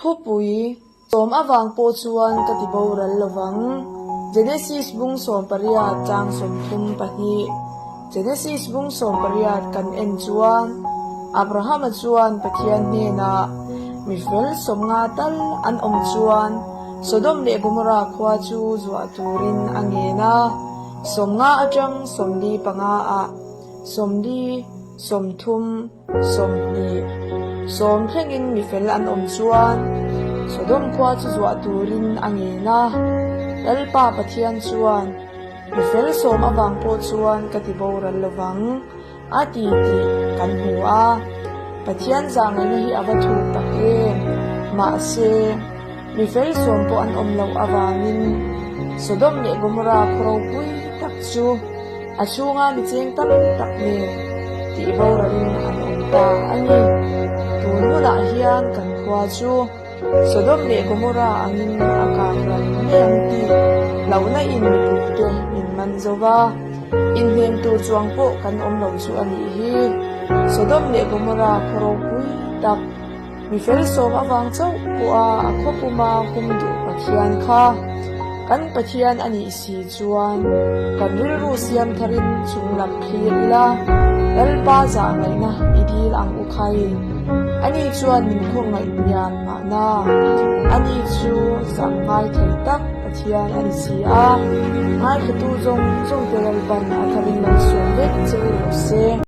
Thupui sawm avang pawh chuan ka ti boral lovang. Genesis bung 18 chang 32 Genesis bung 18 kan en chuan Abrahama chuan Pathian hnenah mi fel 50 tal an awm chuan Sodom leh Gomorrah khua chu zuah turin a ngen a, 50 atang 45 ah 40, 30, 20, sawm thlengin mi fel an awm chuan Sodom khua chu zuah turin a ngen a. Lalpa Pathian chuan, Mi fel sawm avang pawh chuan ka ti boral lovang, a ti tih kan hmu a. Pathian zahngaihna hi a va thuk tak em! Mahse, mi fel sawm pawh an awm loh avangin Sodom leh Gomorrah khaw ropui tak chu, A chhunga mi cheng tam tak nen tih boralin an awm ta a ni. Tun hunah hian kan khua chu Sodom leh Gomorrah angin a kang ral mai ang tih hlauhna in mipuite min man zo va, inhnem tur chuang pawh kan awm lo chu a nih hi. Sodom leh Gomorrah khaw ropui tak. Mi fel sawm avang chauh pawha a khaw puma hum duh Pathian kha kan Pathian a nih si chuan kan rilru siam tharin chung lam thlir ila, Lalpa zah ngaihna i dil ang u khai. Ani chuan min khawngaih mial mahna, ani chu zah ngai thei tak Pathian a ni si a, ngaithlatu zawng zawngte Lalpan a tharin malsawm vek che u rawh se.